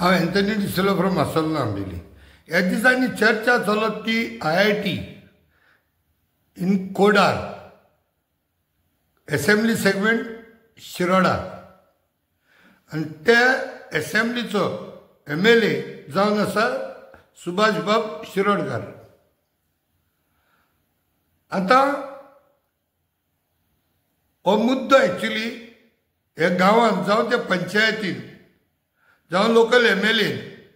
हांव Anthony D'Silva from आसोल्ला Ambelim. ह्या दिसांनी चर्चा चलत ती IIT in Codar assembly segment Shiroda, आनी त्या एसेंब्लीचो MLA जावन आसा सुभाष बाब शिरोडकर. आतां हो मुद्दो एक्चुली ह्या गांवांत जावं त्या पंचायतीन जावं लोकल MLA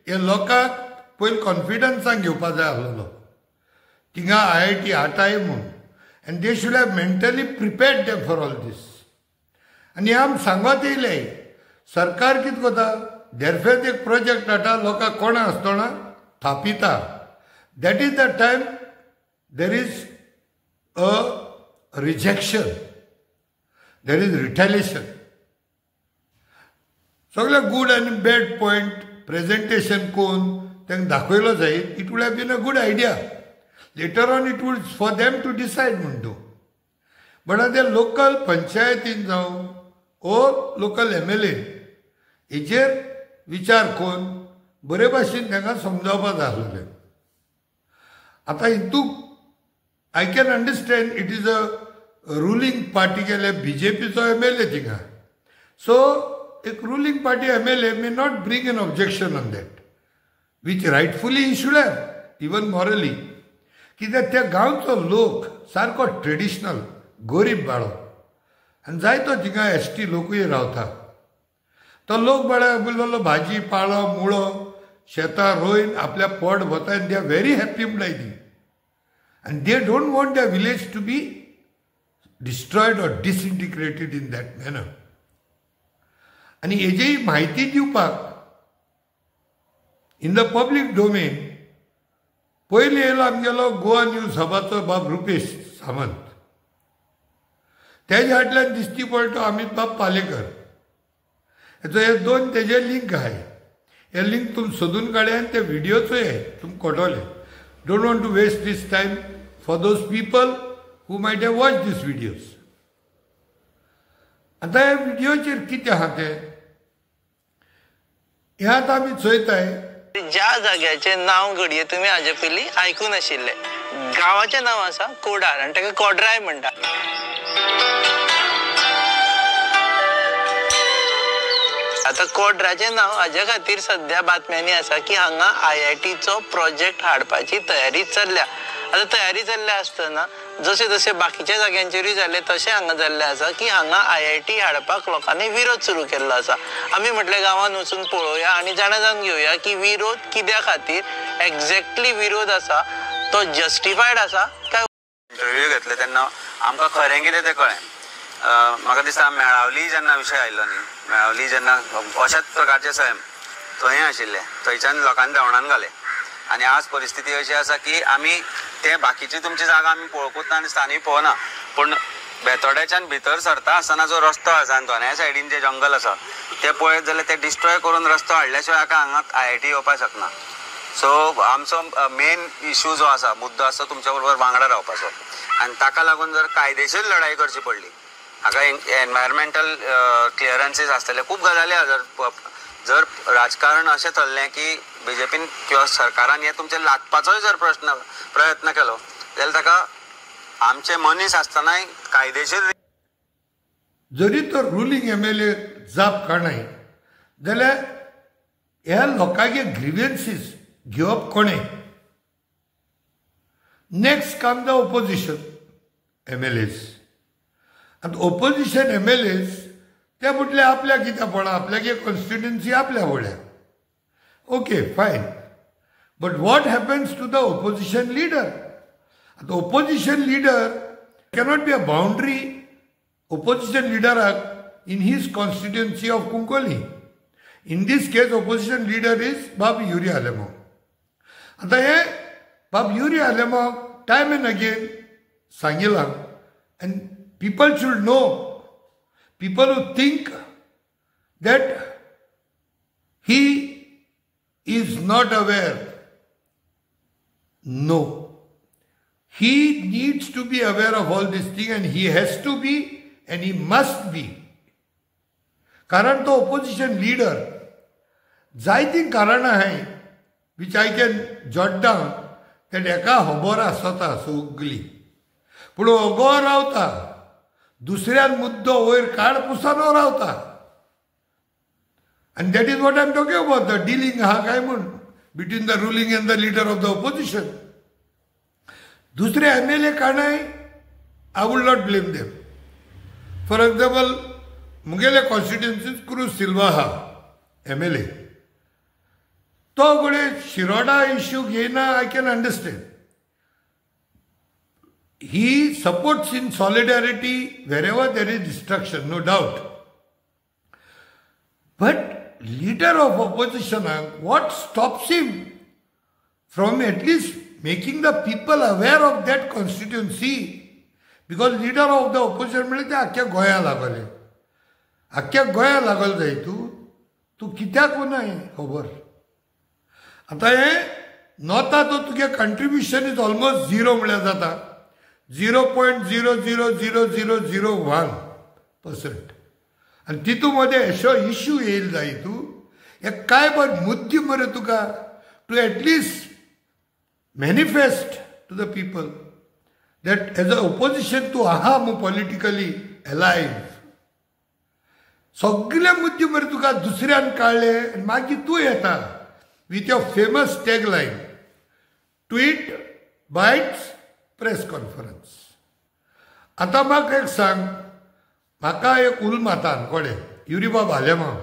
हे लोकांक पयलीं कॉन्फिडन्सान घेवपा जाय आसलेलो थिंगा IIT हाटाय म्हूण, and they should have mentally prepared them for all this. आनी आम सांगत येयले सरकार कितें करता, देरफेत एक प्रोजेक्ट हाडटा, लोकांक कोणा आसतना थापिता. That is the time there is a rejection, there is retaliation. सगळे गूड आनी बॅड पॉयंट प्रेजेंटेशन करून तांकां दाखयलो जाय. It would have been a good idea. Later on it would for them to decide म्हूण तूं. बट आतां local पंचायतीन जावं ओ लोकल MLA हेजेर विचार करून बरे भाशेन तांकां समजावपा जाय आसलेलें. आतां हितूंत I can understand it is a ruling party गेले BJPचो MLA थिंगा. सो एक ruling party MLA may not bring an objection on that, which rightfully he should have, even morally. कित्याक त्या गांवचो लोक सारको ट्रेडिशनल गरीब बाळो आनी जायतो थिंगा ST लोकूय रावता. तो लोक बाळ्या उरलेलो भाजी पाळो मुळो शेतां रोयन आपल्या पोट भरता आनी they are very happy म्हणटाय ती. आनी they don't want the village to be destroyed or disintegrated in that manner. आनी हेजी म्हायती दिवपाक इन the public domain पयलीं येयलो आमगेलो गोवा न्यूज हबाचो बाब रुपेश सावंत, तेज्या फाटल्यान दिश्टी पडटा अमित बाब पालेकर. हेचो हे दोन तेजे लिंक आहाय, हे लिंक तुमी सोदून काडया आनी ते व्हिडियोचोय तुमकां कळटलें. Don't want to waste this time for those people who might have watch this videos. आतां ह्या व्हिडियोचेर कितें आहा तें हें आतां आमी चोयताय. ज्या जाग्याचें नांव घडये तुमी हाजे पयलीं आयकूं नाशिल्लें, गांवाचें नांव आसा कोडार आनी ताका कोडराय म्हणटा. आतां कोडराचें नांव हाज्या खातीर सद्या बातम्यांनी आसा की हांगा IITचो प्रोजेक्ट हाडपाची तयारी चल्ल्या. आतां तयारी चल्ल्या आसतना जशें जशें बाकीच्या जाग्यांचेरूय जालें तशें हांगा जाल्लें आसा की हांगा IIT हाडपाक लोकांनी विरोध सुरू केल्लो आसा. आमी म्हटलें गांवांत वचून पळोवया आनी जाणा जावन घेवया की विरोध कित्या खातीर एक्झॅक्टली विरोध आसा, तो जस्टिफायड आसा काय. इंटरव्यू घेतले तेन्ना आमकां खरें कितें तें कळ्ळें. म्हाका दिसता मेळावली जेन्ना विशय आयलो न्ही, मेळावली जेन्ना अशाच प्रकारचें सैम थंय आशिल्लें, थंयच्यान लोकांनी धांवणान घालें. आनी आज परिस्थिती अशी आसा की आमी ते बाकीची तुमची जागा आमी पळोवकूच ना आनी स्थानूय पळोवना, पूण बेतोड्याच्यान भितर सरता आसतना जो रस्तो आसा आनी दोनाय सायडीन जें जंगल आसा तें पळयत जाल्यार तें डिस्ट्रॉय करून रस्तो हाडल्या शिवाय आतां हांगा IIT येवपाक शकना. सो आमचो मेन इशू जो आसा, मुद्दो आसा तुमच्या बरोबर वांगडा रावपाचो, आनी ताका लागून जर कायदेशीर लढाई करची पडली, हांगा एनवायरमेंटल क्लियरन्सीस आसतले, खूब गजाली आसा. जर राजकारण अशें चल्लें की BJPन किंवा सरकारान हें तुमचें लादपाचोय जर प्रयत्न केलो जाल्यार ताका आमचे मनीस आसतनाय कायदेशीर जरी तो रुलींग MLA जाप काडनाय जाल्यार ह्या लोकांचे ग्रिव्हन्सीस घेवप कोणें. Next come the opposition MLAs. आतां ओपोजिशन MLAs ते म्हटले आपल्याक कित्याक पडला, आपल्यागे कॉन्स्टिट्युन्सी आपल्या पडल्या. Okay fine, but what happens to the opposition leader? आतां opposition leader cannot be a boundary opposition लिडराक in his constituency of Cuncolim. In this case opposition leader is बाब युरी आलेमांव. आतां हे बाब Yuri Alemao time and again सांगिलां, and people should know, people who think that he is not aware, no, he needs to be aware of all this thing, and he has to be and he must be. कारण तो opposition leader जायतीं कारणां आहाय which I can jot down that हेका खबर आसता सगली, पूण ओगो रावता, दुसऱ्यान मुद्दो वयर काड पुसानो रावता. आनी that is what I am talking about, the dealing आहा काय म्हूण between the ruling and the leader of the opposition. दुसरे MLA काणय I would not blame them. For example मुगेले कॉन्स्टिट्युन्सीत क्रूज सिल्वा आहा MLA, तो घडये शिरोडा इश्यू घेयना, I can understand. He supports in solidarity wherever there is destruction, no doubt. But leader of opposition, what stops him from at least making the people aware of that constituency? Because leader of the opposition म्हणल्यार ते आख्ख्या गोंया लागले, आख्ख्या गोंया लागल जाय. तूं तूं कित्याक ना खबर. आतां हें नोता तो तुगे कंट्रिब्युशन is almost zero म्हळ्यार जाता, 0.0000001%. आनी तितू मदें अशो इश्यू येयल जाय तूं हे काय बर मुद्दे मरे तुका to at least manifest to the people that as a opposition तूं आहा मू पॉलिटिकली एलायव्ह. सगळे मुद्दे मरे तुका दुसऱ्यान काडले आनी मागीर तूं येता with your famous tagline tweet bites press conference. आतां म्हाका एक सांग, म्हाका एक उल माता कोणे युरीबाब आलेमांव,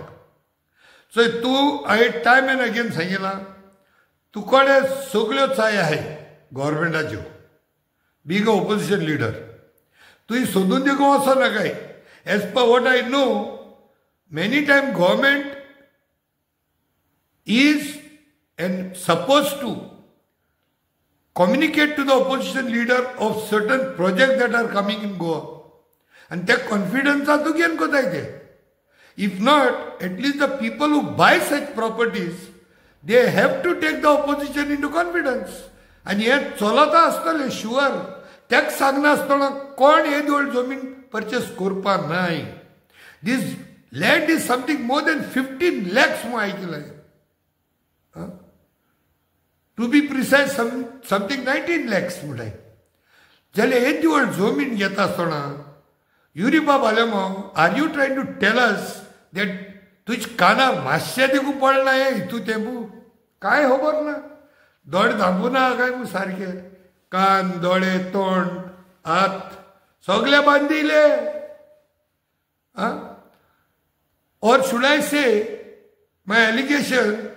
चोय तूं हांवें टायम एन्ड अगेन सांगिलां, तुकडे सगळ्यो चाय आहाय गव्हर्मेंटाच्यो, बींग अ ओपोजिशन लिडर तुवें सोदून देखून वचो नाकाय. As per what I know many time government is and suppose to communicate to the opposition leader of certain projects that are coming in Goa. And that confidence तूं gain कोताय ते. If not, at least the people who buy such properties, they have to take the opposition into confidence. आनी हें चलता आसतलें sure. तेक सांगनासतना कोण येदोळ जमीन परचेस करपा नाय. This land is something more than 15 lakhs म्हूण आयकलां. To be precise something 19 lakhs म्हणटाय. जाल्यार येदी व्हड जमीन घेता आसतना युरीबाब Alemao, are you trying to tell us that तुज्या कानार मातशें देखून पडना हें हितू तेंपू कांय खबर ना, दोळे धांपूना काय मू सारके, कान दोळे तोंड हात सगळे बांदिले. Or should I say my allegation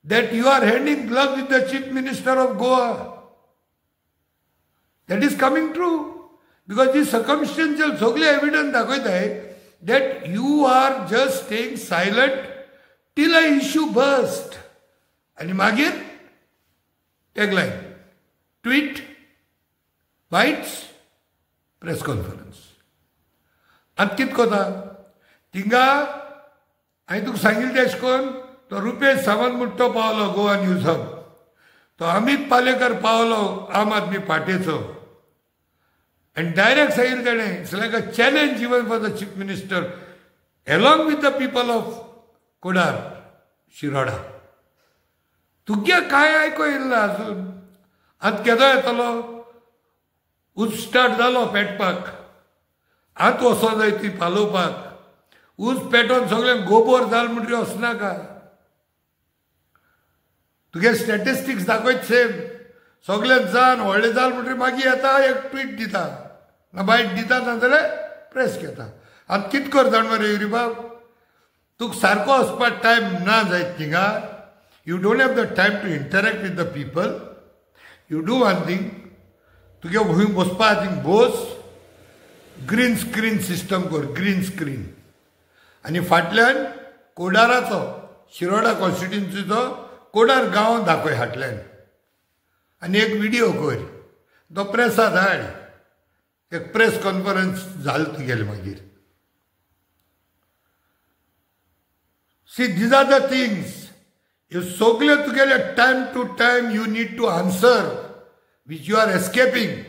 that you are hand in glove with the chief minister of Goa, that is coming true. Because the circumstantial सगळे evidence दाखयताय that you are just staying silent till a issue burst. आनी मागीर tagline tweet bites press conference. आतां कितें कोता थिंगा हांवें तुका सांगिल्लें तेश करून तो रुपेश सावंत म्हूण तो पावलो गोवा न्यूज हब, तो अमीत पालेकर पावलो आम आदमी पार्टेचो, आनी डायरेक्ट सांगिल्लें तेणें, it's like a challenge even for the chief minister along with the people of Kodar Shiroda. तुगे कांय आयको येयलें ना आजून. आतां केदो येतलो उज स्टार्ट जालो पेटपाक, आतां वचो जाय ती पालोवपाक, उज पेटोवन सगळें गोबोर जाल म्हणटकीर वचनाका. तुगे स्टॅटिस्टिक्स दाखयत सेम, सगळें जाण व्हडलें जाल म्हणटकीर मागीर येता एक ट्वीट दिता ना बायट दिता, नाजाल्यार प्रेस घेता. आतां कितें कर जाण मरे युरीबाब, तुका सारको वचपाक टायम ना जायत थिंगा. You don't have the time to interact with the people. You do one thing, तुगे भूंय बसपा thing Bose, green screen system कर, ग्रीन स्क्रीन, आनी फाटल्यान कोडाराचो शिरोडा कॉन्स्टिट्युन्सीचो कोडार गांव दाखय फाटल्यान, आनी एक विडियो कर, तो प्रेसा धाड, एक प्रेस कॉन्फरन्स जाल तुगेलें मागीर. See these are the things ह्यो सगल्यो तुगेले time to time you need to answer which you are escaping.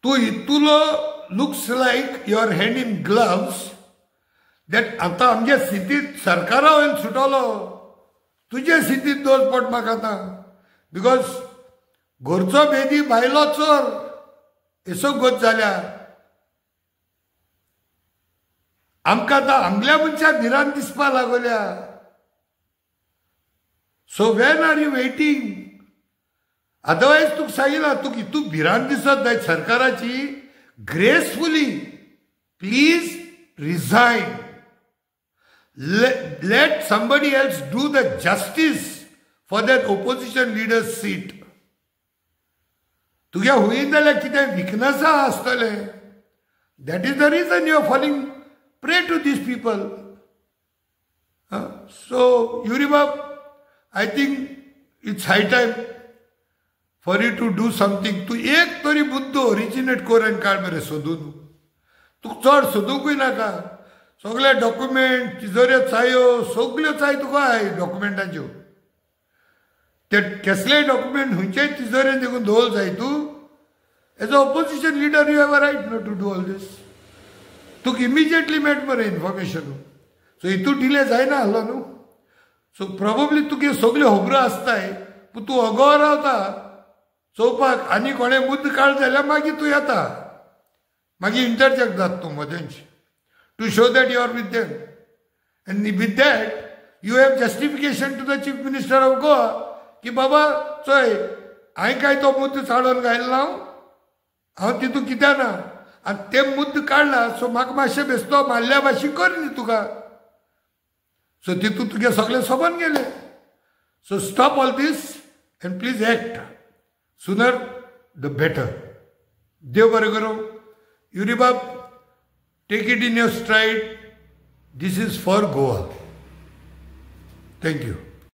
तूं इतुलो looks like your hand in gloves That आतां आमगे स्थितीत सरकारा वयल्यान सुटलो, तुजे स्थितीत दोश पड म्हाका आतां, because घरचो बेदी भायलो चोर येसो गोत जाल्या. आमकां आतां आमल्या मनशां भिरांत दिसपा लागल्या. So when are you waiting? Otherwise तुका सांगिलां, तुका इतू भिरांत दिसत जायत सरकाराची, gracefully please resign. Let somebody else do the justice for that opposition leader's seat. तुज्या हुंय जाल्यार कितें विकनसा आसतलें. That is the reason you are falling prey to these people. So युरीबाब, I think it's high time for you to do something. तूं एक तरी मुद्दो originate कर आनी काड मरे सोदून. तुका चड सोदूंकूय नाका, सगळे डॉक्युमेंट, तिजोऱ्यो चायो, सगल्यो चाय तुका आहाय डॉक्युमेंटाच्यो. ते कसलेय डॉक्युमेंट खंयचेय तिजोरेन देखून दवर जाय तूं. As a opposition leader you have a right not to do all this. तुका इमिजिएटली मेळटा मरे इन्फॉर्मेशन. सो हितून डिले जायना आसलो न्हू. सो प्रोबेबली तुगे सगल्यो खबरो आसताय, पूण तूं अगो रावता चोवपाक आनी कोणें मुद्दो काड जाल्यार मागीर तूं येता, मागीर इंटरजेक्ट जाता तूं मदेंच, to show that you are with them. And with that you have justification to the chief minister of Goa की बाबा चोय हांवें काय तो मुद्दो चाडोवन घायला ना, हांव तितून कित्याक ना, आनी ते मुद्दो काडला, सो म्हाका मातशें बेस्तो मारल्या भाशेन कर न्ही तुका. सो तितून तुगे सगळें सोबोन गेलें. So stop all this and please act. Sooner the better. देव बरें करूं. युरीबाब, take it in your stride. This is for Goa. Thank you.